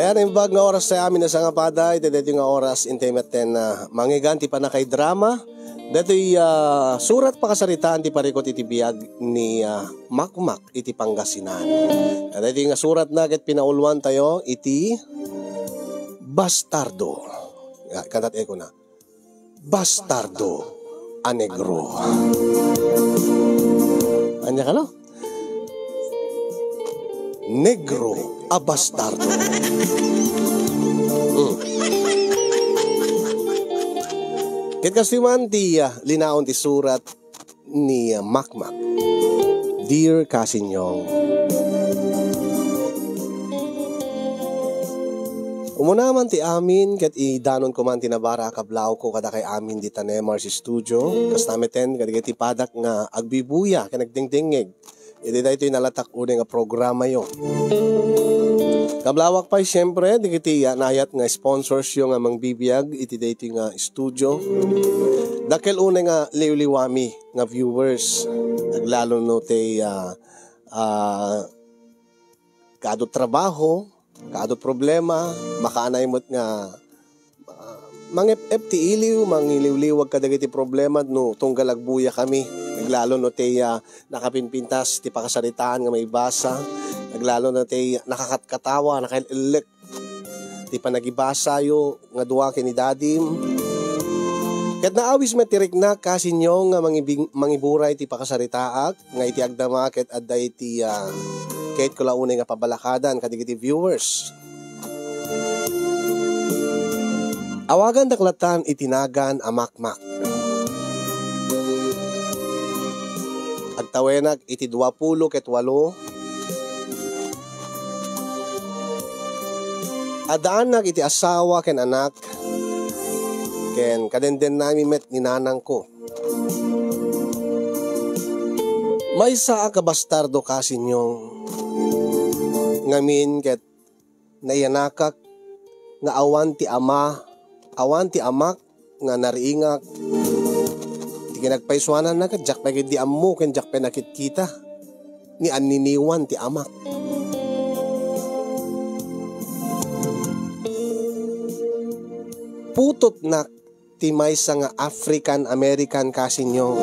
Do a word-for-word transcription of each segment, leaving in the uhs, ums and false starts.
Ayan, imbag nga oras tayo amin a sangapada, iti daytoy nga oras, intay metten, ah, mangngeg ti pannakaidrama. Daytoy, ah, surat pakasaritaan ti parikut iti biag ni, ah, Makmak iti Pangasinan. Daytoy nga suratna ket pinauluan tayo iti Bastardo. Ya, kantat eko na. Bastardo a negro. Ania kano? Negro a bastardo. Mm. Ket kastoy man ti, ah, linaon ti surat ni, ah, Makmak. Dear Kasinyong, umuna man ti amin ket idanonko man ti nabara a kablawko kadakay amin dita Nemar's Studio. Kasta metten kadagiti padak nga agbibuya ken agdengdengngeg iti daytoy nalatak unay nga programayo. Kablawak pay, siempre, dagiti, ah, naayat nga sponsorsyo nga mangbibiag iti daytoy nga studio. Dakkel unay nga liwliwami nga viewers. Aglalo no ti, ah, ah, kaadu trabaho, kaadu problema, makaanay met nga, ah, mangep-ep ti iliw, mangiliwliwag kadagiti problema no tunggal agbuyakami. Aglalo no ti, ah, nakapinpintas ti pakasaritaan nga maibasa. Aglalo no ti nakakatkatawa, nakail-illek ti panagibasayo nga dua ken ni Dadim. Ket naawis met ti riknak, Kasinyong, nga mangibing-, mangiburay ti pakasaritaak, nga iti agdama ket adda iti, ah, ket kula unay nga pabalakadan kadagiti viewers. Awagandak latan iti nagan a Makmak. Agtawenak iti duapulo ket walo. Addaannak iti asawa ken anak, ken kadendennami met ni nanangko. Maysaak a bastardo, Kasinyong, ngamin ket naiyanakak nga awan ti ama, awan ti amak nga nariingak. Ti kinagpaysuananna ket diak pay ketdi ammo ken diak pay nakitkita ni anniniwan ti amak. Putotnak ti maysa nga African American, Kasinyong,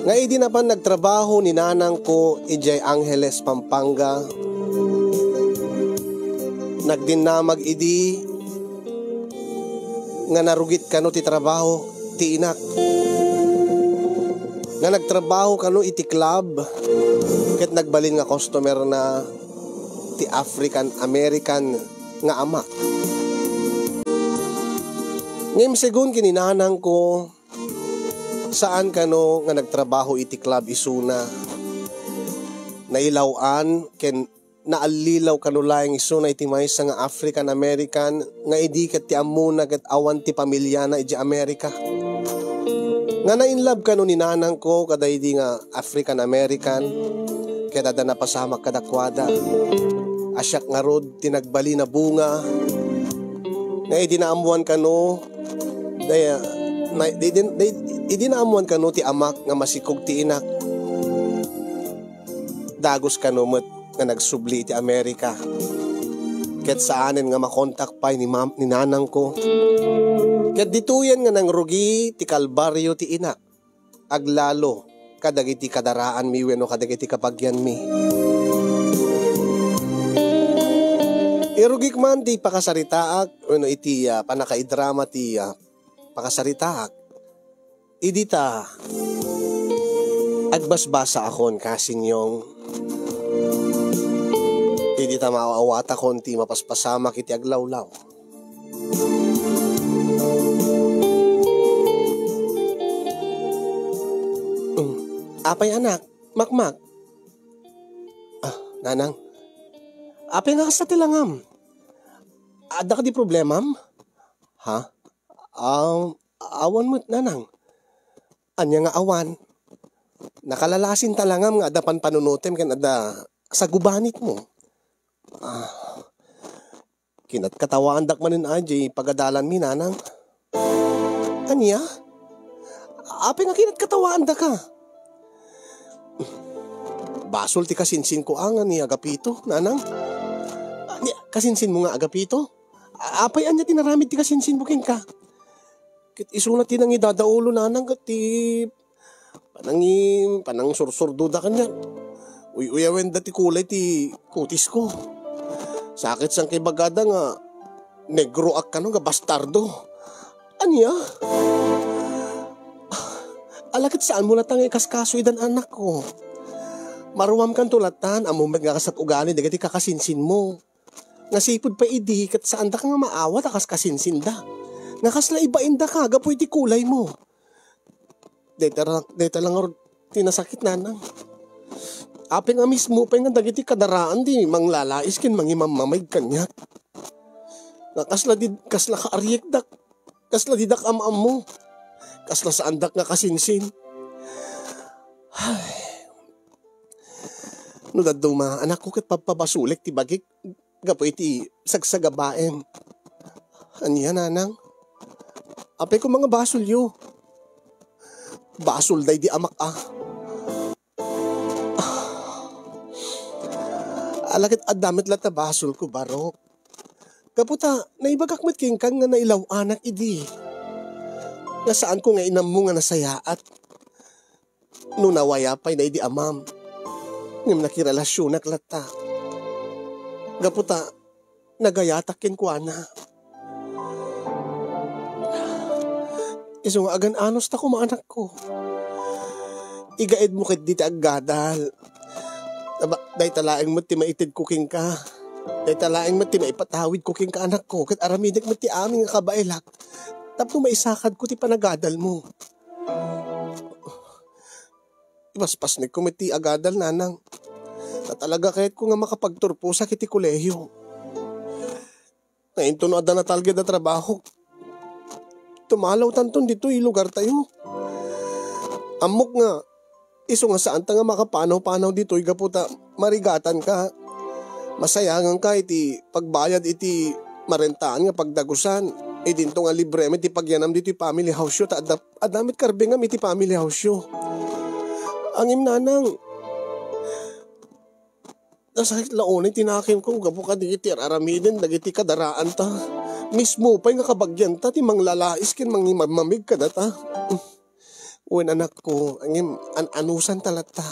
nga idi napan nagtrabaho ni nanangko idiay Angeles, Pampanga, nagdinnamag idi nga narugit kano ti trabaho ti inak, nga nagtrabaho kano iti club ket nagbalin nga customer na ti African American nga ama. Ngem segun ken ni nanangko, saan kano nga nagtrabaho iti club isuna. Nailaw-an ken naallilaw kano laeng isuna iti maysa nga African American nga idi ket ti ammona ket awan ti pamiliana idiay Amerika. Nga na-in love kano ni nanangko kadaydi nga African American, ket adda napasamak kadakuada a siak ngarud ti nagbalin a bunga. Nga idi naammuan kano, day-, na-, di-, di-, di-, idi naammuan kano ti amak nga masikog ti inak, dagus kano met nga nagsubli iti Amerika. Ket saanen nga makontak pay ni mam-, ni nanangko. Ket ditoyen nga nangrugi ti kalbario ti inak, aglalo kadagiti kadaraanmi wenno kadagiti kabagianmi. Irugik man ti pakasaritaak wenno iti, ah, pannakaidrama ti, ah, pakasaritaak. Idi ta agbasbasaakon, Kasinyong, idi ta maawatakon ti mapaspasamak iti aglawlaw. Mm. Apay, anak? Makmak? Ah, nanang. Apay nga kasta ti langam? Adda kadi problemam? Ha? Ah, awan met, nanang. Ania nga awan? Nakalalasin ta langam nga adda panpanunotem ken adda sagubanitmo. Ah, kinatkatawaandak manen a diay pagadalanmi, nanang. Ania? Apay nga kinatkatawaandaka? Basol ti kasinsinko a nga ni Agapito, nanang. Ni, kasinsinmo nga agapito? A-, apay ania ti naramid ti kasinsinmo kenka? Ket isuna ti nangidadaulo, nanang, ket ti panangi-, panangsursurdoda kaniak. Uy-uyawenda ti kulay ti kutisko. Sakit sang kibagada nga negro ak kano nga bastardo. Ania? Ala ket saanmo latta nga ikaskaso idan, anakko. Maruamkanto latta, ammom met nga kasat ugali dagiti kakasinsinmo. Nga sipud pay idi ket saandaka nga maawat a kas kasinsinda. Nga kasla ibaindaka gapu iti kulaymo. Dayta ra-, dayta la ngarud ti nasakit, nanang. Apay nga mismo pay nga dagiti kadaraan ti manglalais ken mangimammamig kaniak. Nga kasla di, kasla kaariekdak, kasla didak am-ammo, kasla saandak nga kasinsin. Ay. No dadduma, anakko, ket pabpabasolek ti bagik gapu iti sagsagabaem. Ania, nanang? Apay koma nga basolyo? Basol daydi amak a. Ala ket adda met latta basolko, barok. Gapu ta, naibagak met kenka nga nailaw-anak idi. Nga saanko nga inammo nga nasayaat. No nawaya pay na idi amam, ngem nakirelasionak latta. Gapu ta, nagayatak kenkuana. Isu nga agan-anos ta koma, anakko. Igaedmo ketdi ti aggadal. Aba, dayta laeng met ti maitedko kenka. Dayta laeng met ti maipatawidko kenka, anakko, ket aramidek met ti amin nga kabaelak tapno maisakadko ti panagadalmo. Ipaspasnekko met ti agadal, nanang. Ta talaga kayatko nga makapagturposak iti kolehiyo. Nga inton no adda natalged a trabaho, tumalawtanton ditoy lugartayo. Ammok nga, isu nga saanta nga makapanaw-panaw ditoy gapu ta marigatanka. Masayanganka iti pagbayad iti marentaen nga pagdagusan. Idinto nga libre met ti pagyanam ditoy family house-yo ta adda, adda met karbengam iti family house-yo. Ngem, nanang, nasakit la unay ti nakemko gapu kadagiti ar-aramiden dagiti kadaraanta. Mismo pay nga kabagianta ti manglalais ken mangimammamig kadata. Wen, anakko, ngem an-anusanta latta.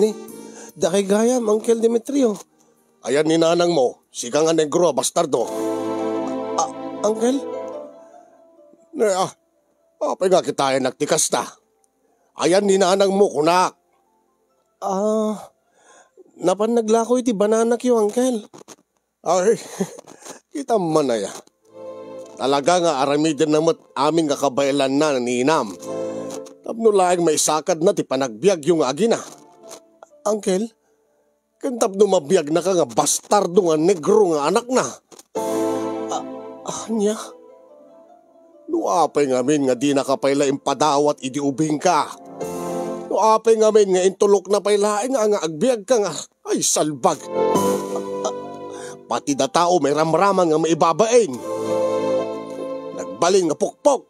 Ini, dakay gayam, Uncle Demetrio. Ayan ni nanangmo, sika nga negro a bastardo. Ah, Uncle? Ne, ah, apay nga kitaennak ti kasta? Ayan ni nanangmo, kunak. Ah, napan naglako iti bananakyo, Uncle. Ay, kitam man aya. Talaga nga aramidenna met amin nga kabaelanna ni inam. Tapno laeng maisakadna ti panagbiagyo nga agina. Uncle, ken tapno mabiagnaka nga bastardo nga negro nga anakna. Ah, ania? No apay ngamin nga dinaka pay la impadawat idi ubingka? No apay ngamin nga intulokna pay laeng nga, nga agbiagka nga, ay, salbag! Pati da tao mairamraman nga maibabain. Nagbalin nga pukpok,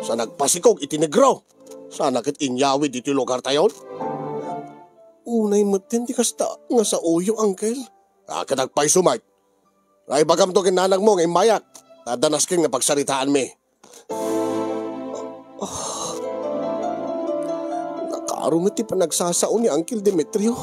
sa nagpasikog iti negro. Sana ket inyawid iti lugartayon? Unay metten ti kasta nga saoyo, Uncle. Ah, ket agpayso met. Ay, ibagamto ken nanangmo nga immayak. Adda nasken nga pagsaritaanmi. Ah, nakaaro met ti panagsasao ni Uncle Demetrio.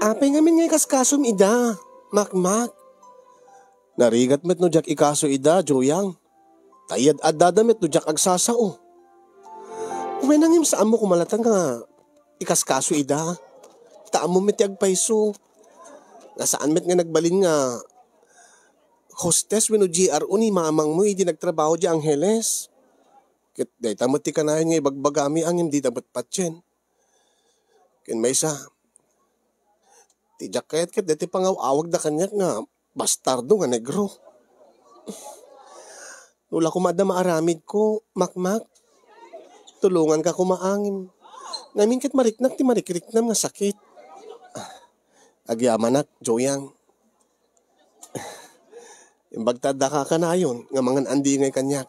Apay ngamin nga ikaskasom ida, Makmak? Narigat met no diak ikaso ida, Joyang. Ta iyad-addada met no diak agsasao. Wen, ngem saanmo koma latta nga ikaskaso ida. Ta ammom met ti agpayso. Nga saan met nga nagbalin nga hostess wenno G R O ni mamangmo idi nagtrabaho di Angeles. Ket dayta met ti kanayon nga ibagbagami, ngem dida met patien. Ken maysa, Ti diak kayat ket daytoy pangaw-awagda kaniak nga bastardo nga negro. No la koma adda maaramidko, Makmak, tulonganka koma ngem. Ngamin ket mariknak ti marikriknam nga sakit. Agyamanak, Joyang. Imbag ta addaka kanayon nga mangan-andingay kaniak.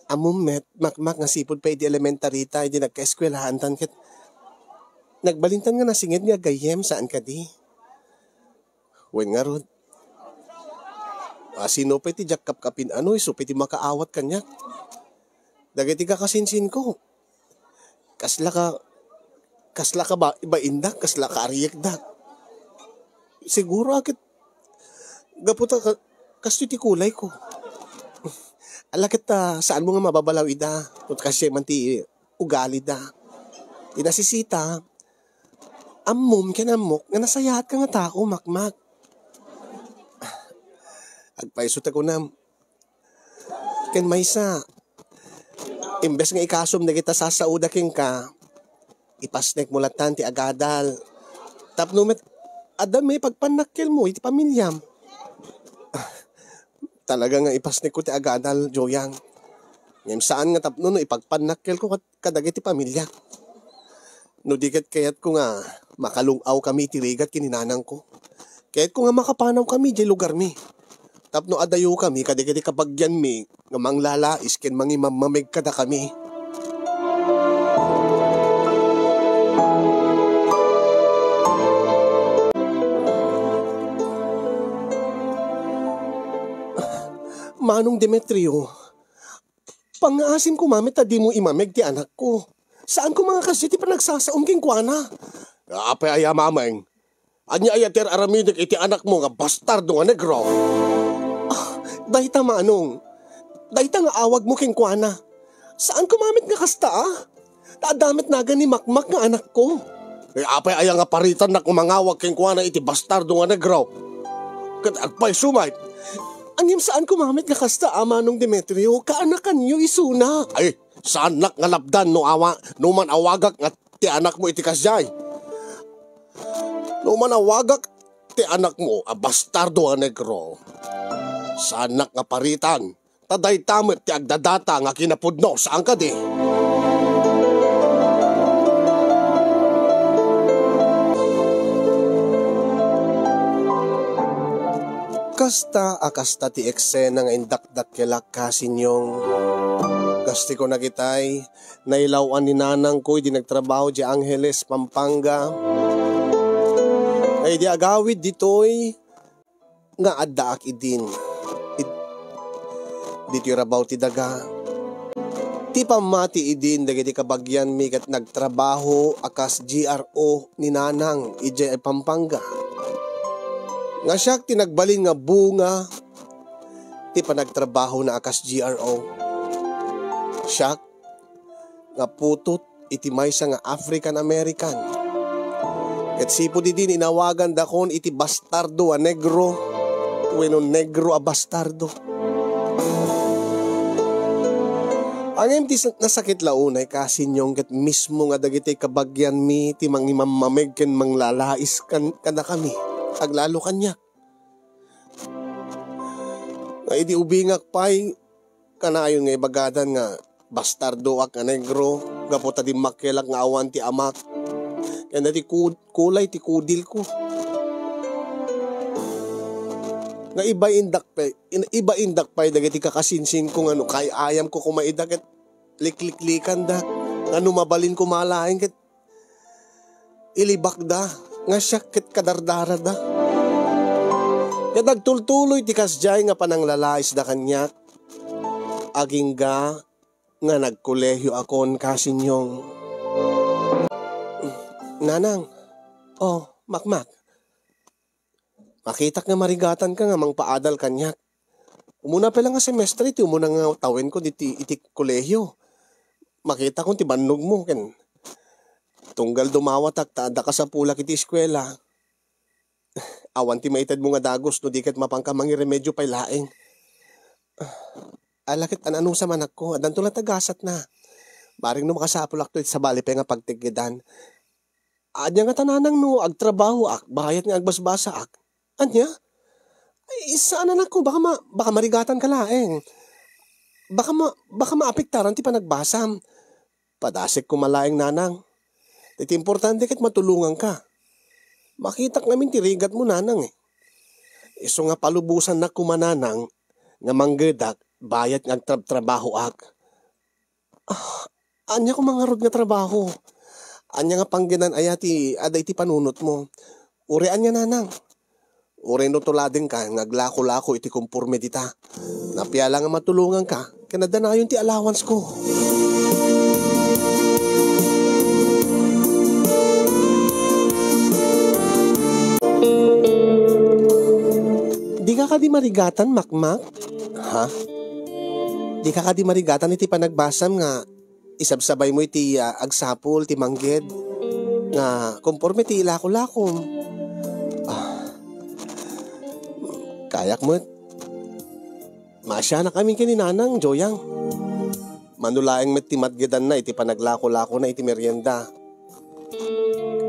Ammom met, Makmak, nga sipud pay idi elementary ta, idi nagkaeskuelahantan ket nagbalintan nga nasinged nga gayyem, saan kadi? Wen ngarud, a, sino pay ti diak kapkapin-ano, isu pay ti makaawat kaniak? Dagiti kakasinsinko, kasla ka, kasla ka ba, ibainda, kasla ka ariekda. Siguro a ket gapu ta ka, kastoy ti kulayko. Ala ket, ah, saanmo nga mababalaw ida, no kasdiay man ti ugalida. Ti nasisita, ammom ken ammok nga nasayaatka nga tao, Makmak. Agpayso ta kunam. Ken maysa, imbes nga ikasom dagita sasaoda kenka, ipasnekmo lattan ti agadal. Tapno met, adda maipagpannakkelmo iti pamiliam. Talaga nga ipasnekko ti agadal, Joyang. Ngem saan nga tapno no ipagpannakkelko kat-, kadagiti pamiliak. No di ket kayatko nga makalung-awkami iti rigat ken ni nanangko. Kayatko nga makapanawkami idiay lugarmi. Tapno adayokami kadagiti kabagianmi nga manglalais ken mangimammameg kadakami. Manong Demetrio, pangngaasim koma met ta dimo imameg ti anakko. Saan koma nga kasdiay ti panagsasaom kenkuana. Apay aya, Mameng? Ania aya ti ar-aramidek iti anakmo nga bastardo nga negro? Ah, dayta, Manong. Dayta nga awagmo kenkuana. Saan koma met nga kasta, a? Ta adda met nagan ni Makmak nga anakko. Eh, apay aya nga paritannak nga mangawag kenkuana iti bastardo nga negro? Ket agpayso met. Ngem saan koma met nga kasta, a, Manong Demetrio, kaanakanyo isuna. Ay, saannak nga lapdan no awa-, no man awagak nga ti anakmo iti kasdiay. No man awagak ti anakmo a bastardo a negro, saannak nga paritan, ta dayta met ti agdadata nga kinapudno, saan kadi? Kasta a kasta ti eksena nga indakdakkelak, kasinyong. Kas ti kunak itay, nailaw-an ni nanangko idi nagtrabaho idiay Angeles, Pampanga. Nga idi agawid ditoy, nga addaak idin, id-, ditoy rabaw ti daga. Ti pammati idin dagiti kabagianmi ket nagtrabaho a kas G R O ni Nanang idiay Pampanga. Nga siak ti nagbalin nga bunga ti panagtrabahona a kas G R O. Siak nga putot iti maysa nga African American. Ket sipud idin inawagandakon iti bastardo a negro, wenno negro a bastardo. Ngem ti sa-, nasakit la unay, kasinyong, ket mismo nga dagiti kabagianmi ti mangimammameg ken manglalais kan-, kadakami, aglalo kaniak. Nga idi ubingak pay, kanayon nga ibagadan nga bastardoak nga negro, gapu ta dimmakkelak nga awan ti amak. Ken ti ku-, kulay ti kudilko. Nga ibaindak pay, in-, ibaindak pay dagiti kakasinsinko nga no kaay-ayamko koma ida ket likliklikanda. Nga no mabalin koma laeng ket ilibakda, nga siak ket kadardarada. Ket agtultuloy ti kasdiay nga pananglalaisda kaniak, agingga nga nagkolehioakon, kasinyong. Nanang, oh, Makmak. Makitak nga marigatanka nga mangpaadal kaniak. Umuna pay la nga semestre ti umuna nga tawenko diti, iti kolehio. Makitakon ti bannogmo ken tunggal dumawatak ta adda kasapulak iti eskuela. Awan ti maitedmo nga dagus no di ket mapanka mangiremedio pay laeng. Ala ket an-anusa, anakko, addanto la ta gasatna. Bareng no makasapulakto iti sabali pay nga pagtedtedan. Ania ngata, nanang, no agtrabahoak bayat nga agbasbasaak? Ania? Ay, saan, anakko, baka ma-, baka marigatanka laeng. Baka ma-, baka maapektaran ti panagbasam. Padasek koma laeng, nanang. Ti, ti importante ket matulonganka. Makitak ngamin ti rigatmo, nanang, eh. Isu nga palubosannak koma, nanang, nga manggedak bayat nga agtrabtrabahoak. Ah, ania koma ngarud nga trabaho? Ania nga panggenan aya ti adda iti panunotmo? Uray ania, nanang? Uray no tuladingka nga aglako-lako iti komporme dita. Napiala nga matulonganka, ken adda nayon ti allowance ko. Dika kadi marigatan, Makmak? Ha? Dika kadi marigatan iti panagbasam nga isabsabaymo iti, ah, agsapul ti mangged nga komporme ti ilako-lakom? Ah, kayak met. Maasianak amin ken ni Nanang, Joyang. Mano laeng met ti matgedanna iti panaglako-lakona iti merienda.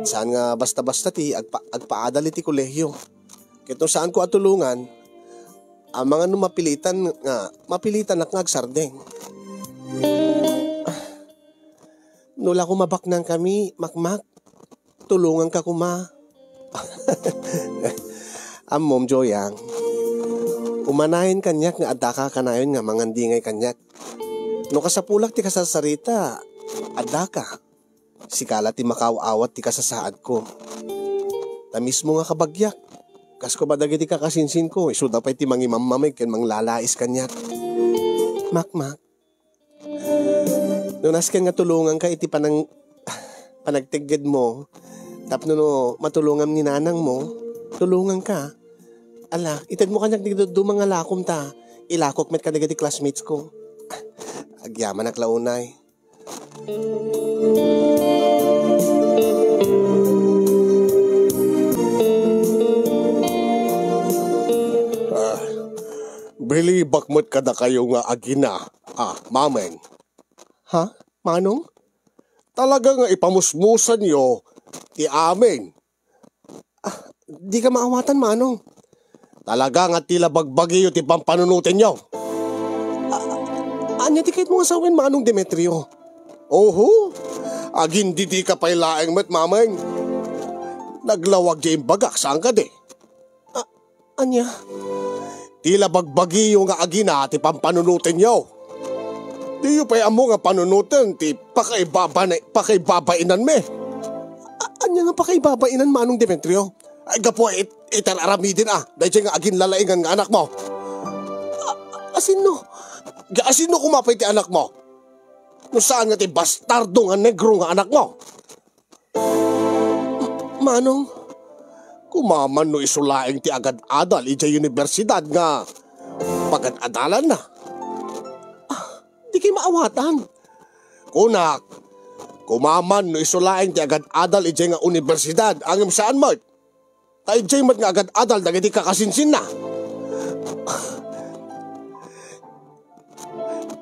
Saan nga basta-basta ti agpa-, agpaadal iti kolehio. Ket no saanko a tulongan, amangan no mapilitan nga, mapilitanak nga agsardeng. No la koma baknangkami, Makmak, tulonganka koma. Ammom, Joyang, umanayen kaniak nga addaka kanayon nga mangandingay kaniak. No kasapulak ti kasarsarita, addaka. Sika la ti makaaw-awat ti kasasaadko. Ta mismo nga kabagiak, kas koma dagiti kakasinsinko, isuda pay ti mangimammameg ken manglalais kaniak. Makmak, no nasken nga tulonganka iti panang-, panagteggedmo, tapno no matulongam ni nanangmo, tulonganka. Ala, itedmo kaniak ti dadduma nga lakom ta ilakok met kadagiti classmates ko. Agyamanak la unay. Ah, bilibak met kadakayo nga agina. Ah, Mameng. Ha? Manong? Talaga nga ipamusmusanyo ti amin. Ah, dika maawatan, Manong. Talaga nga ti la bagbagiyo ti pampanunotenyo. Ah, ania ti kayatmo nga sawen, Manong Demetrio? Oho, agindidika pay laeng met, Mameng. Naglawag ti imbagak, saan kadi? Ah, ania? Ti la bagbagiyo nga agina ti pampanunotenyo. Diyo pay ammo nga panunoten ti pakaibabana-, pakaibabainanmi. A-, ania nga pakaibabainan, Manong Demetrio? Ay, gapu it-, iti ar-aramiden a, daydiay nga aginlalaingan nga anakmo. A-, asinno? Ga, asinno koma pay ti anakmo? No saan nga ti bastardo nga negro nga anakmo? Manong, kumaman no isu laeng ti agad-adal idiay universidad nga pagad-adalanna. Ah, dikay maawatan. Kunak, kumaman no isu laeng ti agad-adal idiay nga universidad, ngem saan met. Ta idiay met nga agad-adal dagiti kakasinsinna.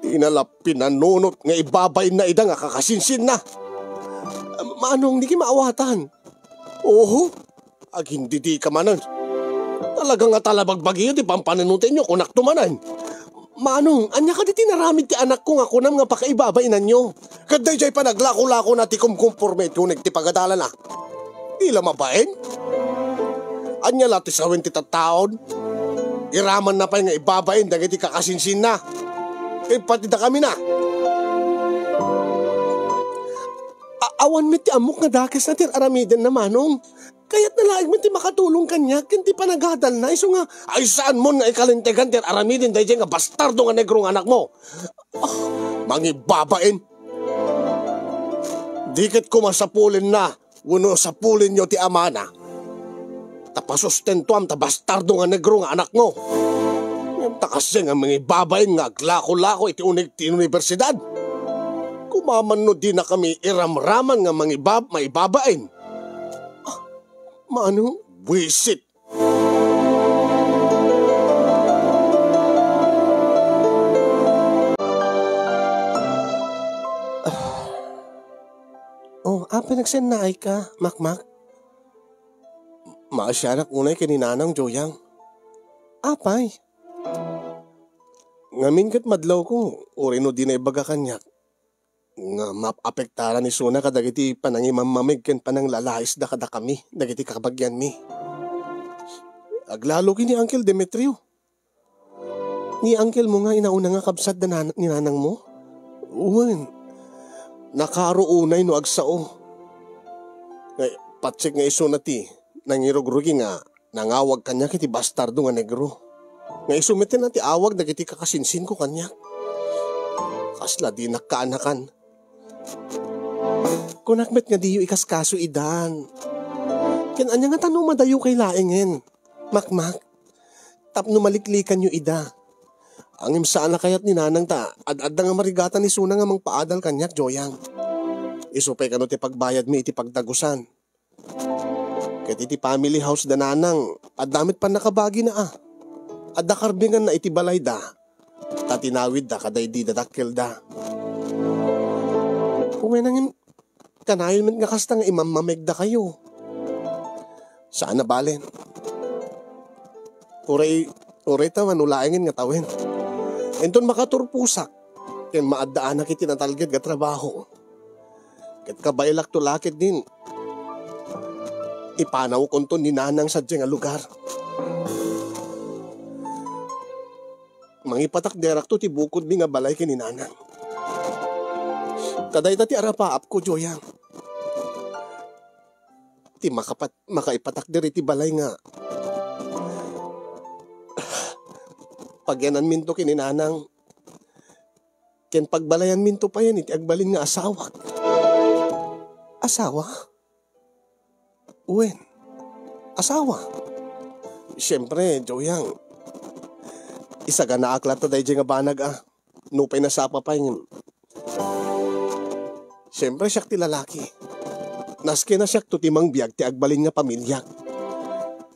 Dina la pinanunot nga ibabainna ida nga kakasinsinna. Manong, dikay maawatan. Oho, agindidika manen. Talaga nga ta la bagbagiyo ti pampanunotenyo, kunakto manen. Manong, ania kadi ti naramid ti anakko nga kunam nga pakaibabainanyo? Ket daydiay panaglako-lakona ti kumkumporme iti uneg ti pagadalana. Di la mabain? Ania la ti sawen ti tattaon? Iramanna pay nga ibabain dagiti kakasinsinna. Ket pati dakami na. A-, awan met ti ammok nga dakesna ti ar-aramidenna, Manong. Kayatna laeng met ti makatulong kaniak ken ti panagadalna, isu nga, ay, saanmon nga ikalintegan ti ar-aramiden daydiay nga bastardo nga negro nga anakmo. Ah, mangibabain. Di ket koma sapulenna wenno sapulenyo ti amana. Ta pasustentuam ta bastardo nga negro nga anakmo. Ngem ta kasdiay nga mangibabain nga aglako-lako iti uneg ti universidad. Kumaman no dinakami iramraman nga mangibab-, maibabain. Ah, Manong? Buisit. Oh, ah, Panagsennaayka, Makmak? Maasianak unay ken ni Nanang, Joyang. Apay? Ngamin ket madlawko, uray no di naibaga kaniak nga maapektaran isuna kadagiti panangimammameg ken pananglalaisda kadakami, dagiti kabagianmi. Aglalo ken ni Uncle Demetrio. Ni uncle mo nga inauna nga kabsat da nan-, ni nanang mo? Wen, nakaro unay no agsao. Nga, patsek nga isuna ti nangirugrugi nga nangawag kaniak iti bastardo nga negro. Nga isu met ti awag dagiti kakasinsinko kaniak. Kasla dinak kaanakan. Kunak met nga diyo ikaskaso idan. Ken ania nga tano madayokay laengen, Makmak? Tapno maliklikanyo ida. Ngem saan a kayat ni Nanang ta ad-adda nga marigatan isuna nga mangpaadal kaniak, Joyang. Isu pay kano ti pagbayadmi iti pagdagusan. Ket iti family house da Nanang, adda met pannakabagina a. Adda karbinganna iti balayda, ta tinawidda kadaydi dadakkelda. Wen, ngem kanayon met nga kasta nga imammamegdakayo. Saan a bale. Uray, uray ta mano laengen nga tawen. Inton makaturposak, ken maaddaanak iti natalged nga trabaho. Ket kabaelakto la ketdin, ipanawkonton ni Nanang sadiay nga lugar. Mangipatakderakto ti bukodmi nga balay ken ni Nanang. Ta dayta ti arapaapko, Joyang. Ti makapat-, makaipatakder iti balay nga pagyananminto ken ni Nanang, ken pagbalayanminto payen iti agbalin nga asawak. Asawa? Wen, asawa. Siempre, Joyang, isaganaak latta daydiay nga banag a, nupay nasapa pay ngem. Siempre, siak ti lalaki. Maski a siakto ti mangbiag ti agbalin nga pamiliak.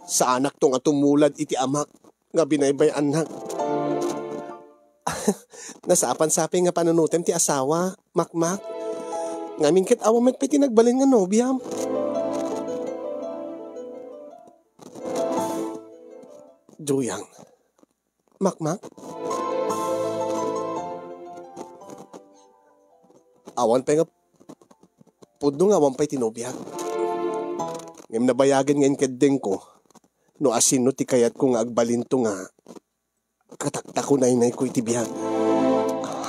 Saanakto nga tumulad iti amak nga binaybay-annak. Nasapan sapay nga panunotem ti asawa, Makmak. Ngamin ket awan met pay ti nagbalin nga nobiam. Joyang. Makmak? Awan pay nga pudno nga awan pay ti nobiak. Ngem nabayagen nga inkeddengko no asino ti kayatko nga agbalinto nga kataktakunaynayko iti biag.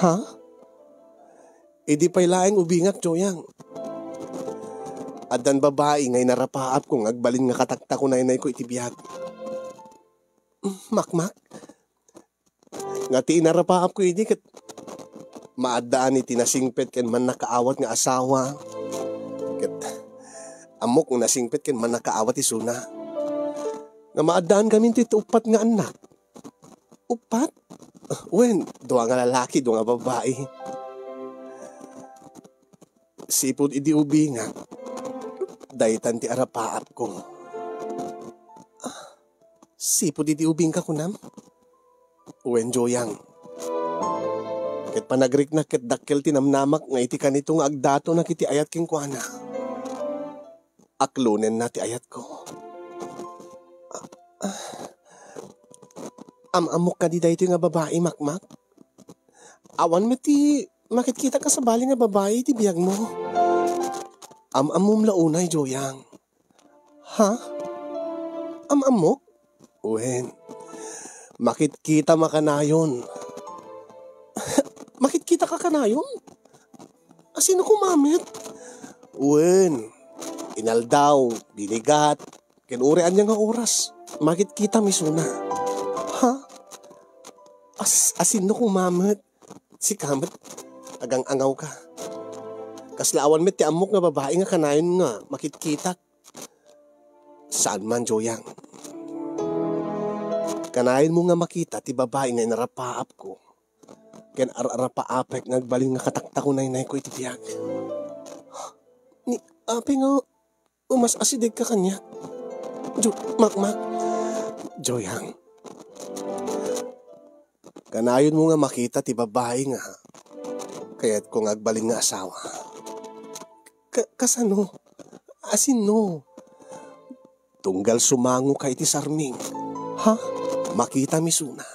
Ha? Idi pay laeng ubingak, Joyang. Addan babai nga inarapaapko nga agbalin nga kataktakunaynayko iti biag. Makmak? Nga ti inarapaapko idi ket maaddaan iti nasingpet ken mannakaawat nga asawa. Ket ammok nga nasingpet ken mannakaawat isuna. Nga maaddaan kami iti uppat nga annak. Uppat? Wen, dua nga lalaki, dua nga babai. Sipud idi ubingak, daytan ti arapaapko. Sipud idi ubingka, kunam? Wen, Joyang. Ket panagriknak ket dakkel ti namnamak nga iti kanito nga agdatonak iti ayat kenkuana. Aklonenna ti ayatko. Am-ammok kadi daytoy nga babai, Makmak? Awan met ti makitkitak a sabali nga babai iti biagmo. Am-ammom la unay, Joyang. Ha? Am-ammok? Wen, makitkitam a kanayon. Makitkitak a kanayon? Asino koma met? Wen, inaldaw, binigat, ken uray ania nga oras, makitkitam isuna. Ha? As-, asino koma met? Sika met, agang-angawka. Kasla awan met ti ammok nga babai nga kanayon nga makitkitak. Saan man, Joyang. Kanayonmo nga makita ti babai nga inarapaapko ken ar-arapaapek nga agbalin nga kataktakunaynayko iti biag. Ni, apay nga umas-asidegka kaniak? Jo-, Makmak. Joyang. Kanayonmo nga makita ti babai nga kayatko nga agbalin nga asawa. Ka-, kasano? Asinno? Tunggal sumangoka iti sarming. Ha? Makitami isuna.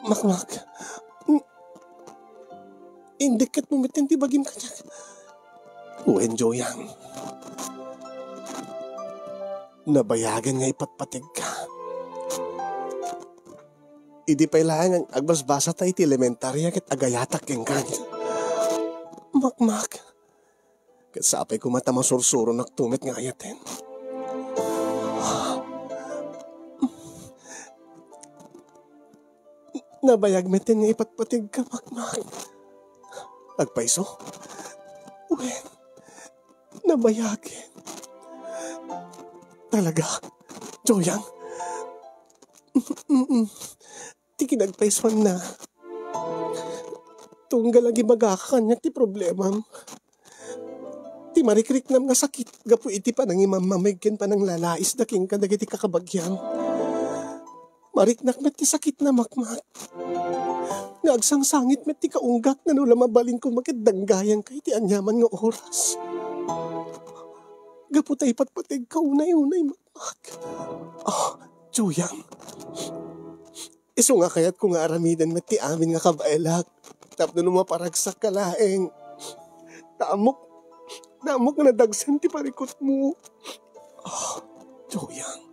Makmak. N-, indikketmo metten ti bagim kaniak. Wen, Joyang. Nabayagen nga ipatpategka. Idi pay laeng agbasbasata iti elementaria ket agayatak kenka. Makmak. Ket sapay koma ta masursuronakto met nga ayaten. Nabayag metten nga ipatpategka, Makmak. Agpayso? Wen, nabayagen. Talaga, Joyang? Mm-mm. Ti kinagpaysuanna, tunggal agibagaka kaniak ti problemam. Ti marikriknam nga sakit gapu iti panangimammameg ken pananglalaisda kenka dagiti kakabagiam. Mariknak met ti sakitna, Makmak. Nga agsangsangit met ti kaunggak nga no la mabalin koma ket danggayanka iti aniaman nga oras. Gapu ta ipatpategka unay-unay, Makmak. Ah, Joyang. Isu nga kayatko nga aramiden met ti amin nga kabaelak tapno no maparagsakka laeng. Ta ammok, ta ammok nga nadagsen ti parikutmo. Ah, Joyang.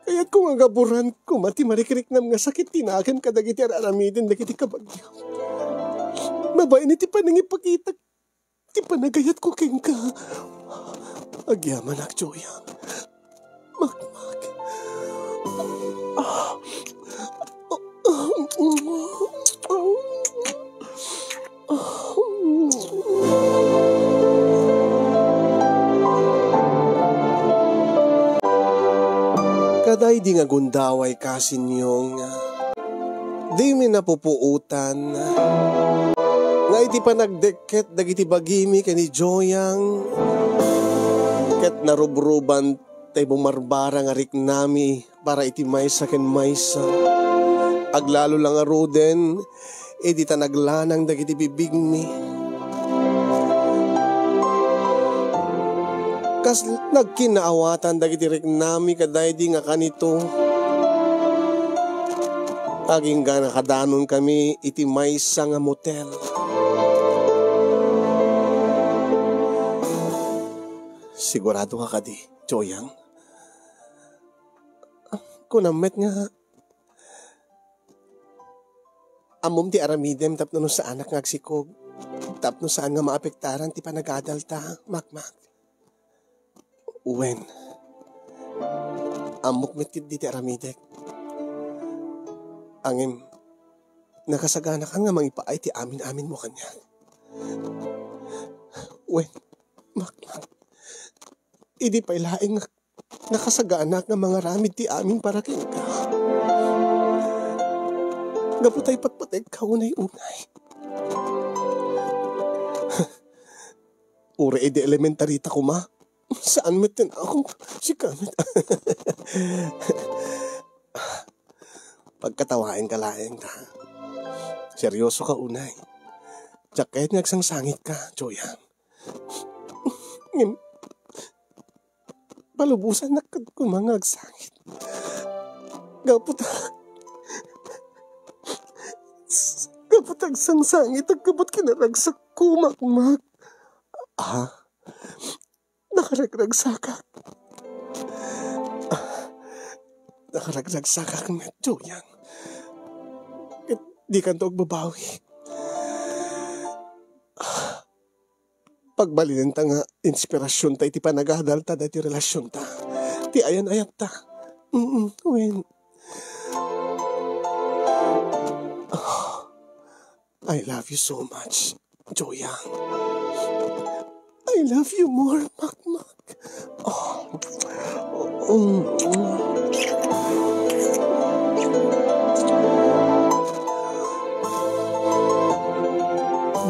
Kayatko nga gaburan koma ti marikriknam nga sakit ti nakem kadagiti ar-aramiden dagiti kabagiam. Babaen iti panangipakitak ti panagayatko kenka. Agyamanak, Joyang. Makmak. Kadaydi nga gundaway, Kasinyong, dimi napupuotan nga iti panagdekket dagiti bagimi ken ni Joyang ket narubruban tay bumarbara nga riknami para iti maysa ken maysa. Aglalo la ngaruden idi ta naglanang dagiti bibigmi. Kas nagkinaawatan dagiti riknami kadaydi nga kanito, agingga nakadanonkami iti maysa nga motel. Sigurado ka kadi, Joyang? Kunam met nga ammom ti aramidem tapno no saanak nga agsikog, tapno saan nga maapektaran ti panagadalta, Makmak. Wen, ammok met ketdi ti aramidek. Ngem, nakasaganakan nga mangipaay ti amin-aminmo kaniak. Wen, Makmak, idi pay laeng nga nakasaganak nga mangaramid ti amin para kenka. Gapu ta ipatpategka unay-unay. Uray idi elementarita koma, saan met ti naok, sika met. Pagkatawaenka laeng ta. Seryosoka unay. Diak kayat nga agsangsangitka, Joyang. Ngem, palubosannak koma nga agsangit. Gapu ta, gapu ta agsangsangitak gapu ta kinaragsakko, Makmak. Ah? Nakaragragsakak. Nakaragragsakak met, Joyang. Ket dikanto agbabawi. Pagbalinenta nga inspirasionta iti panagadalta daytoy relasionta. Ti ayan-ayatta. Mm, wen. Ah, I love you so much, Joyang. I love you more, Makmak. Oh. Mm.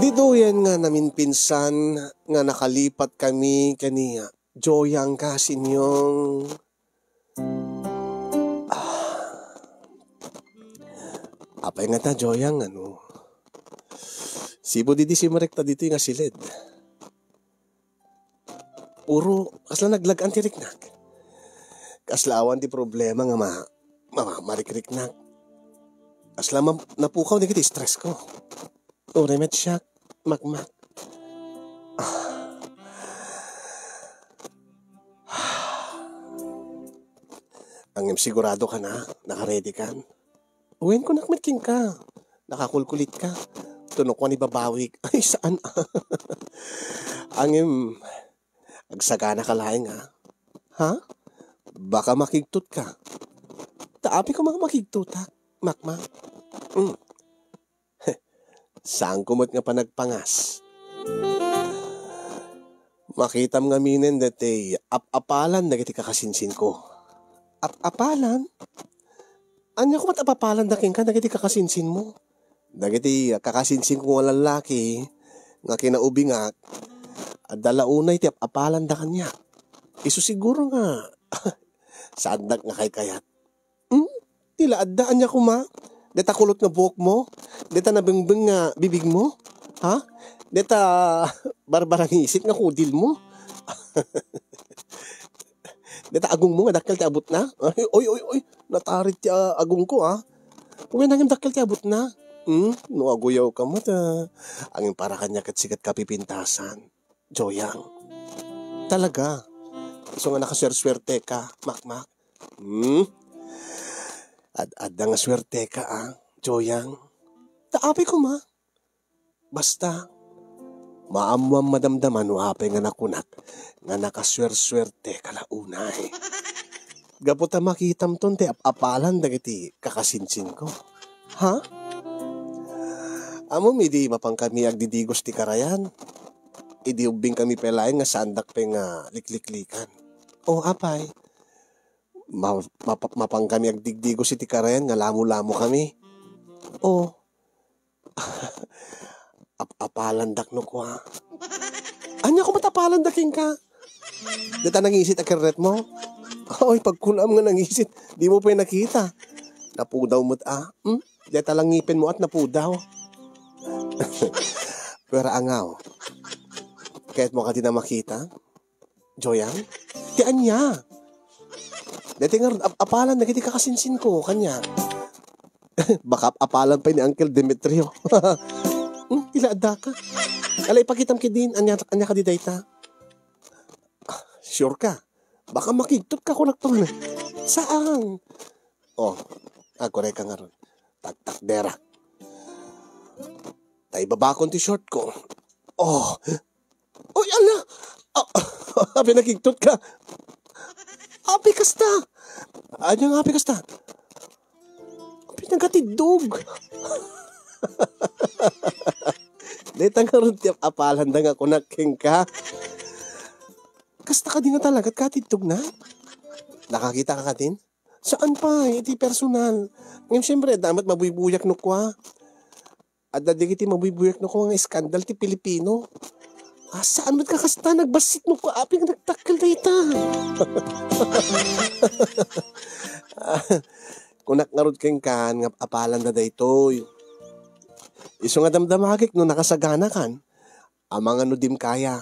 Diduyen nga naminpinsan nga nakalipat kami kaniak. Joyang, Kasinyong. Ah. Apay ngata, Joyang, ano? Sipud idi simrekta ditoy nga siled. Puro kasla naglag-an ti riknak. Kasla awan ti problema nga ma-, ma-, mamarikriknak. Kasla ma-, napukaw dagiti stress ko. Uray met siak, Makmak. Ah. Ngem sigurado ka na, nakaready kan? Wen, kunak met kenka. Nakakulkulit ka. Tunok ni babawik. Ay, saan? Ngem, agsagana ka laeng, ah. Ha? Baka makigtot ka. Ta apay ko mga makigtotak, Makmak. Mm. Saanko met nga panagpangas. Makitam ngaminen daytoy ap-apalan dagiti kakasinsinko. Ap-apalan? Ania ko met ap-apalan da kenka dagiti kakasinsinmo? Dagiti kakasinsinko nga lallaki nga kinaubingak, adda la unay ti ap-apalan da kaniak. Isu siguro nga saandak nga kaykayat. Hmm? Ti la adda, ania koma? Deta kulot nga buokmo? Deta nabengbeng nga bibigmo? Ha? Deta barbarangisit nga kudilmo? Deta agongmo nga dakkel ti abutna? Ay, oy, oy, oy, natarit ti, ah, agongko, ah. Wen, ngem dakkel ti abutna. Hmm? No aguyawka met, ah. Ngem para kaniak ket sika ti kapipintasan. Joyang. Talaga. Isu nga nakasuersuerteka, Makmak. Hmm? Ad-adda nga suerteka, ah, Joyang. Ta apay koma. Basta, maammoam madamdama no apay nga nakunak nga nakasuersuerteka la unay. Gapu ta makitamton ti ap-apalan dagiti kakasinsinko. Ha? Ammom idi mapankami agdidigos ti karayan, idi ubbingkami pay laeng nga saandak pay nga likliklikan. O, apay, ma-, mapa-, mapankami agdigdigos iti karayan nga lamo-lamokami. O, ap-apalandak no kua. Ania koma ti apalanda kenka? Deta nangisit a kerretmo? Oy, pagkunam nga nangisit, dimo pay nakita. Napudaw met a. Hmm? Deta la ngipenmo at napudaw. Pero angaw. Kayatmo kadi a makita? Joyang? Ti ania? Deti ngarud, ap-apalan dagiti kakasinsinko, kaniak. Baka ap-apalan pay ni Uncle Demetrio. Hmm, ti la addaka. Ala, ipakitam ketdin, ania, ania kadi dayta? Ah, sure ka? Baka makigtot ka, kunak to. Saan? O, agkurayka ngarud. Taktakderak. Ta ibabakon ti short ko. O, oy, ala! A-, apay nakigtot ka? Apay kasta? Ania nga apay kasta? Apay nagkatiddog? Dayta ngarud ti ap-apalanda nga kunak kenka. Kasta kadi nga talaga ti katiddogna? Nakakita ka kadin? Saan pay, iti personal. Ngem, siyempre, adda met mabuybuyak no kua. Adda dagiti mabuybuyak no kua nga iskandal ti Pilipino. Ah, saan met kakasta, nagbassit no kua, apay nga nagdakkel dayta. Kunak ngarud kenka nga apalanda daytoy. Isu nga damdamagek no nakasaganakan, amangan no dim kaya.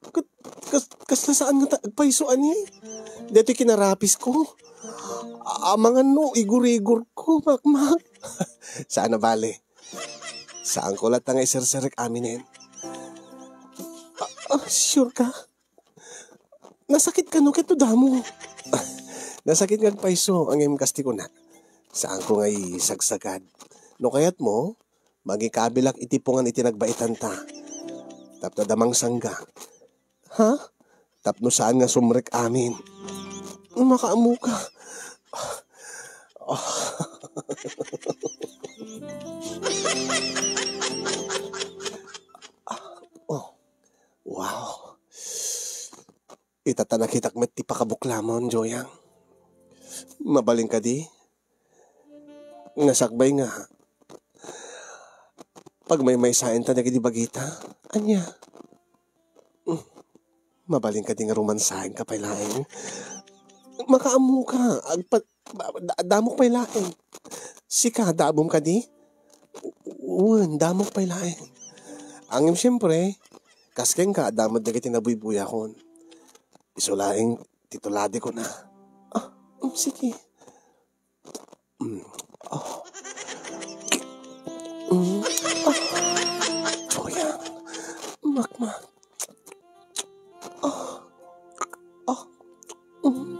Kat-, kas-, kasla saan nga ta-, agpayso ani? Daytoy kinarapisko. A-, amangan no igurigorko, Makmak. Saan a bale. Saanko latta nga iserserek aminen. Ah, ah, sure ka? Nasakit kano ket no damo? Nasakit nga agpayso, ngem kasta ti kunak. Saanko nga isagsagad. No kayatmo, mangikabilak iti pungan iti nagbaitanta. Tapno adda mangsangga. Ha? Tapno saan nga sumrek amin. Makaammo ka. Oh. Wow. Ita ta nakitak met ti pakabuklamon, Joyang. Mabalin kadi? Nga sakbay nga pagmaymaysaenta dagiti bagita. Ania? Mm. Mabalin kadi nga romansaenka pay laeng? Makaammo ka. Agpa-, da-, damok pay laeng. Sika, damom kadi? Wen, damok pay laeng. Ngem, siyempre, Kas kenka, adda met dagiti nabuybuyakon. Isu laeng ti tuladikon a. Ah, mm, sige. Mm. Ah. Mm. Ah. Joyang. Makmak. Ah. Ah. Mm.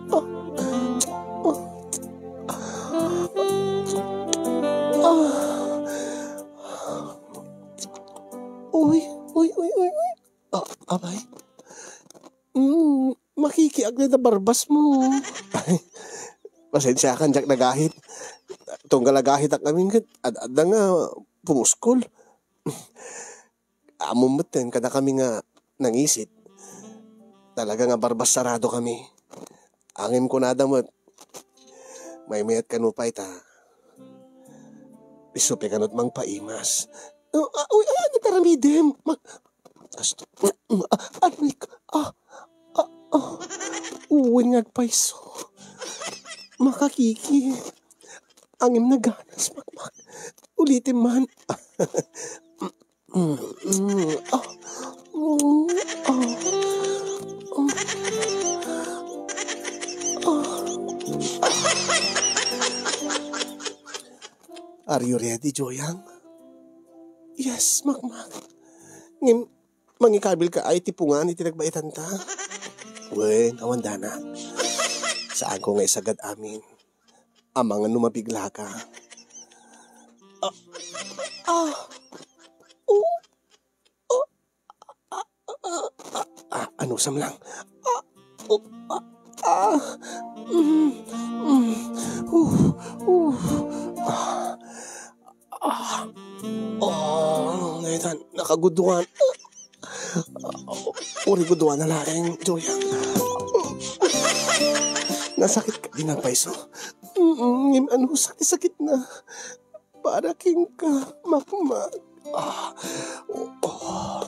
Ah. Ah. Ah. Uy, uy, uy, uy, uy. Ah, abay. Mm, makikiag na barbas mo. Ay, pasensiakan, diak nagahit. Tunggal agahitak ngamin ket ad-, adda nga pumuskol. Ammom metten kadakami nga nangisit. Talaga nga barbas sarado kami. Ngem kunada met, maymayat kano pay ta isu pay kano ti mangpaimas. Ah, ah, uy, ah, nataramidem. Mag-, Kasto. Ah, anik. Ah, ah, ah. Uwen nga agpayso. Makakiki. Ngem naganas, Makmak. Ulitem man. Mm, mm, ah, mm, ah, mm, ah. Are you ready, Joyang? Yes, Makmak. Ngem, mangikabilka ay ti pungan iti nagbaetanta? Wen, awan dana. Saanko nga isagad amin. Amangan no mabiglaka. Ah, ah, oh, oh, ah, ah, ah, ah, anusam lang. Ah, oh, ah, ah, mm, mm, uh, uh, ah, ah, oh, ngayon, nakaguduan. Ah, uri guduan na laeng, Joyang. Nasakit ka din ang paiso. Mm, ngem ano sa ti sakit na? Para kenka, Makmak. Ah, oh, oh.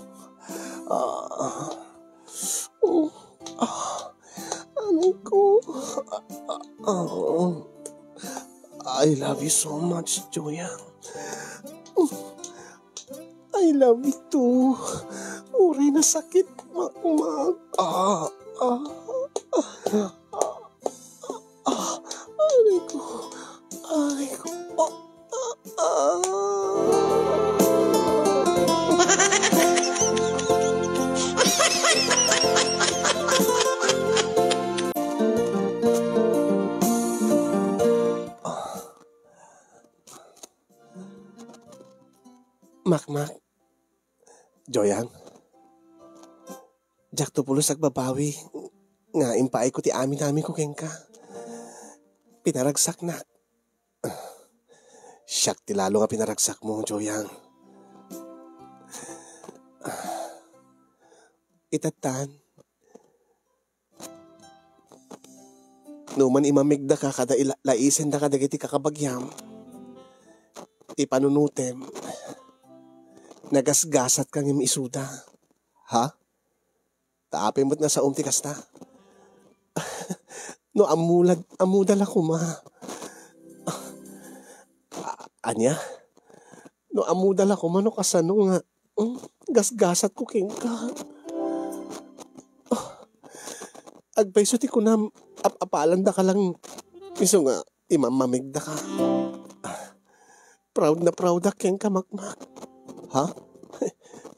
Ah, oh, ah. Aray ko. Ah, ah, ah. I love you so much, Joyang. I love you too. Uray nasakit, Makmak. Ah, ah, ah, ah. Ah, aray ko. Aray ko. Ah, ah, ah. Makmak. Joyang. Diakto pulos agbabawi nga impaayko ti amin-aminko kenka. Pinaragsaknak. Siak ti lalo nga pinaragsakmo, Joyang. Itattan, no man imamigdaka kada ila-, laisendaka dagiti kakabagiam, ti panunutem, nagasgasatka ngem isuda. Ha? Ta apay met nga saom ti kasta? No ammulad, ammuda la koma. A-, ania? No ammuda la koma no kasano nga, mm, gasgasatko kenka. Ah, agpayso ti kunam, ap-apalandaka lang isu nga imamamigdaka. Ah, proud na proudak kenka, Makmak. Ha?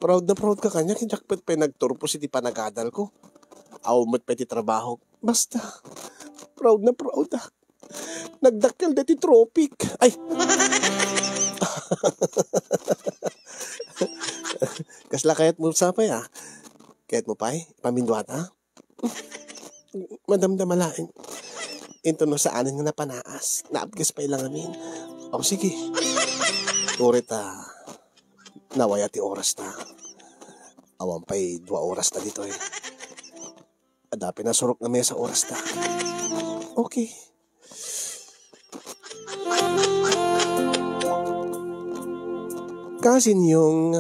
Proud na proud ka kaniak, diak met pay nagturpos iti panagadalko. Awan met pay ti trabahok. Basta, proud na proudak. Nagdakkel daytoy tropik. Ay! Kasla kayatmo sapay, ah? Kayatmo pay? Paminduata? Madamdama laeng. Inton no saanen nga napanaas, naabges pay la ngamin. O, sige. Uray ta nawaya ti orasta. Awan pay dua orasta ditoy. Adda pay nasurok nga mesa orasta. Okay. Kasinyong,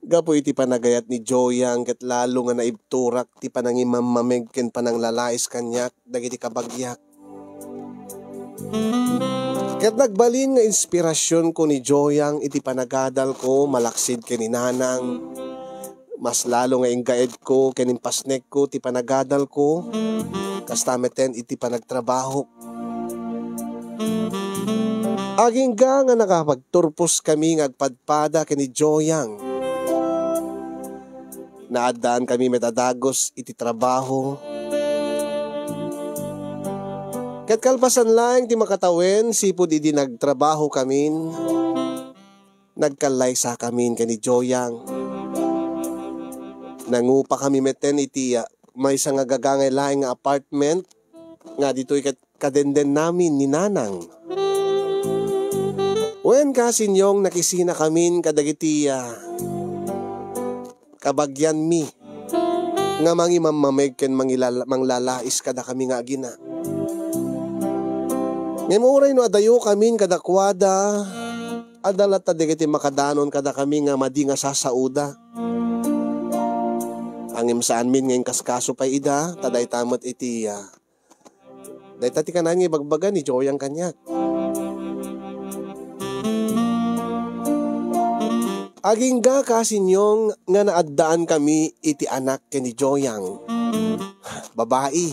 gapu iti panagayat ni Joyang ket lalo nga naibturak ti panangimammameg ken pananglalais kaniak dagiti kabagiak. Ket nagbalin nga inspirasionko ni Joyang iti panagadalko malaksid ken ni Nanang. Mas lalo nga inggaedko ken impasnekko ti panagadalko, kasta metten iti panagtrabahok. Agingga nga nakapagturposkami nga agpadpada ken ni Joyang. Naaddankami met a dagus iti trabaho. Ket kalpasan laeng ti makatawen, sipud idi nagtrabahokamin, nagkallaysakamin ken ni Joyang. Nangupakami metten iti, ah, maysa nga gagangay laeng nga apartment nga ditoy ket kadenden namin ni Nanang. Wen, kasinyong, nakisinakamin kadagiti, ah, kabagianmi nga mangimammameg ken mangilala-, manglalais kadakami nga agina. Ngem uray no adayokamin kadakuada, adda latta dagiti makadanon kadakami nga madi nga sasaoda. Ngem saanmin nga inkaskaso pay ida, ta dayta met iti, ah, dayta ti kanayon nga ibagbaga ni Joyang kaniak. Agingga, kasinyong, nga naaddaankami iti anak ken ni Joyang. Babai.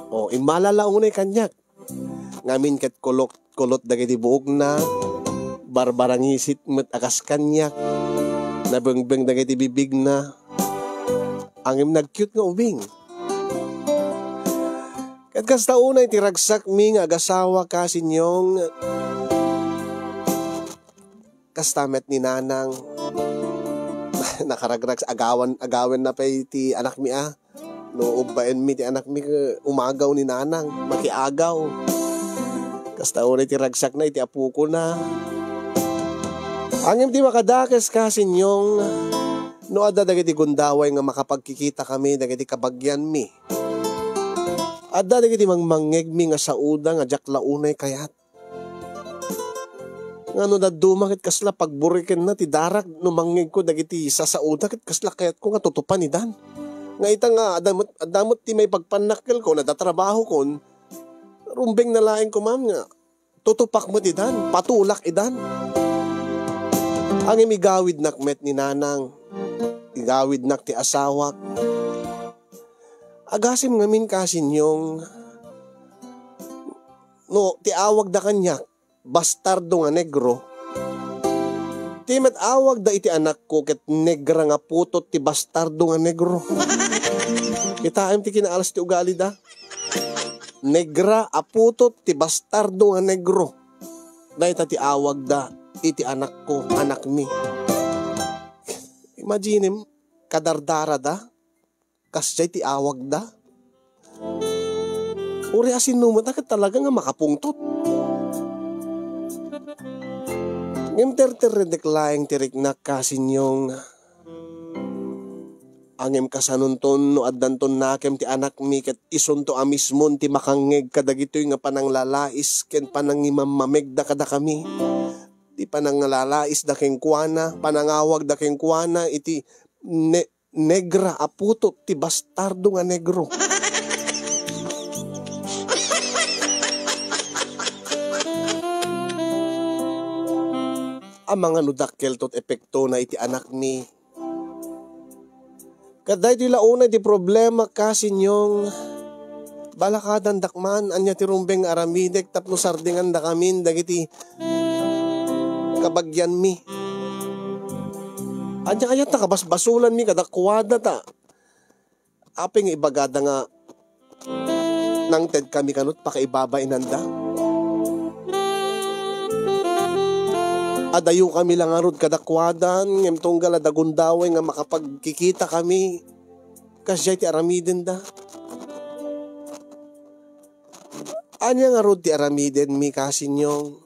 O, immalala unay kaniak. Ngamin ket kulot-kulot dagiti buokna, barbarangisit met a kas kaniak, nabengbeng dagiti bibigna, ngem nag-cute nga ubing. Ket kasta unay ti ragsakmi nga agasawa, kasinyong, kasta met ni Nanang. Nakaragrag, agawan, agawen na pay ti anakmi a. No ubbaenmi ti anakmi, umagaw ni Nanang, makiagaw. Kasta unay ti ragsakna iti apokona. Ngem ti makadakes, kasinyong, no adda dagiti gundaway nga makapagkikitakami dagiti kabagianmi. Adda dagiti mangmangngegmi nga saoda nga diak la unay kayat. Nga no dadduma ket kasla pagburikenna ti darak, no mangngegko dagiti sasaoda ket kasla kayatko nga tutupan idan. Nga ita nga adda met, adda met ti maipagpannakkelko, nadatrabahokon, rumbeng na laeng koma nga tutupak met idan, patulak idan. Ngem igawidnak met ni Nanang, igawidnak ti asawak. Agasem ngamin, kasinyong, no ti awagda kaniak, bastardo nga negro, ti met awagda iti anakko ket negra nga putot ti bastardo nga negro. Kitaem ti kinaalas ti ugalida. Negra a putot ti bastardo nga negro. Dayta ti awagda iti anakko, anakmi. Imaginem, kadardarada. Kasdiay ti awagda. Uray a sinno met a ket talaga nga makapungtot. Ngem terterredek laeng ti riknak, kasinyong. Ngem kasanonton no addanton nakem ti anakmi ket isunto a mismon ti makangngeg kadagitoy nga pananglalais ken panangimammamegda kadakami. Ti pananglalais da kenkuana, panangawag da kenkuana iti ne-, negra a putot ti bastardo nga negro. Amangan no dakkel tot epektona iti anakmi. Ket daytoy la unay ti problema, kasinyong. Balakadandak man, ania ti rumbeng nga aramidek tapno sardengandakamin dagiti kabagianmi. Ania kayat ta kabasbasolanmi kadakuada ta apay nga ibagada nga nangted kami kanut pakaibabainanda? Adayo kami la ngarud kadakuadan, ngem tunggal a dagundaway nga makapagkikita kami, kasdiay ti aramidenda. Ania ngarud ti aramidenmi, kasinyong,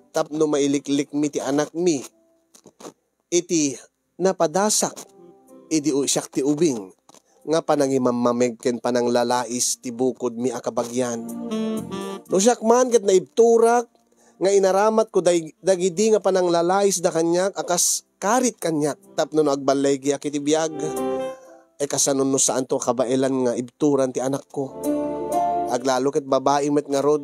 tapno mailiklikmi ti anakmi iti napadasak idi u-, siak ti ubing nga panangimammameg ken pananglalais ti bukodmi a kabagian. No siak man ket naibturak nga inaramatko day-, dagidi nga pananglalaisda kaniak a kas karit kaniak tapno no agballaygiak iti biag, ay kasano no saanto a kabaelan nga ibturan ti anakko? Aglalo ket babai met ngarud.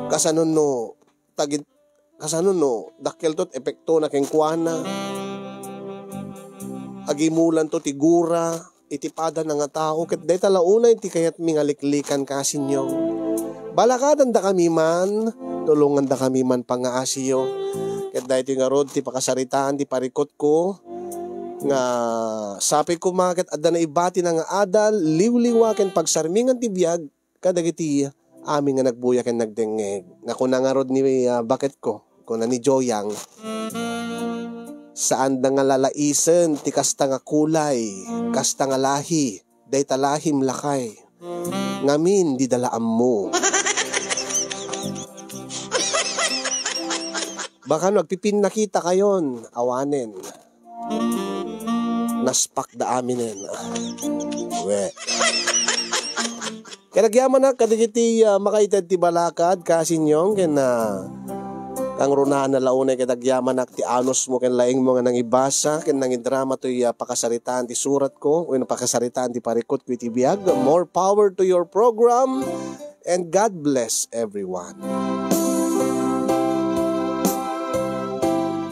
Kasano no, tagid-, kasano no, dakkelto ti epektona kenkuana? Agimulanto ti gura iti padana nga tao, ket dayta la unay ti kayatmi nga liklikan, kasinyo. Balakadandakami man, tulongandakami man pangngaasiyo. Ket daytoy ngarud ti pakasaritaan ti parikutko, nga sapay koma ket adda naibatina nga adal, liwliwa ken pagsarmingan ti biag kadagiti amin nga nagbuya ken nagdengngeg. Nga kuna ngarud ni, ah, baketko, kuna ni Joyang, saanda nga lalaisen ti kasta nga kulay, kasta nga lahi, dayta lahim lakay. Ngamin, dida la ammo. Baka no agpipinnakita kayon, awanen. Naspak da aminen. We. Kanagyamanak kadagiti, ah, makaited ti balakad, kasinyong, ken, ah, kangrunaan na la unay kanagyamanak ti anusmo ken laingmo nga nangibasa ken nangidrama toy, ah, pakasaritaan ti suratko, wenno pakasaritaan ti parikutko iti biag. More power to your program. And God bless everyone.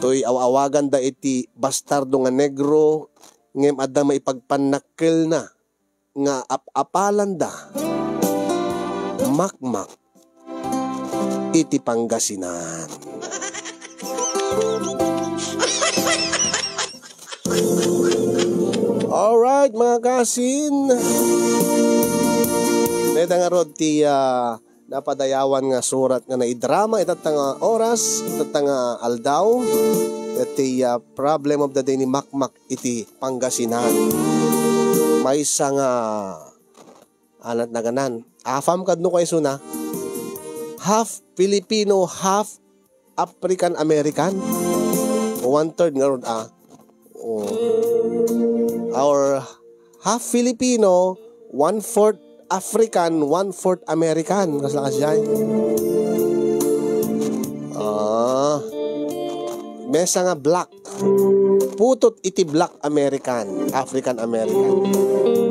Toy aw-awaganda iti bastardo nga negro, ngem adda maipagpannakkelna nga ap-apalanda, Makmak iti Pangasinan. Alright, mga kasin. Dayta ngarud ti, ah, napadayawan nga surat nga naidrama itatta nga oras, itatta nga aldaw, iti, ah, problem of the day ni Makmak iti Pangasinan. Maysa nga, anat naganan. Afam kadno kay suna. Half Filipino, half African American. One third ngarud, ah. Oh. Or half Filipino, one fourth African, one fourth American. Kasla kasjay. Ah. Maysa nga black. Putot iti black American, African American.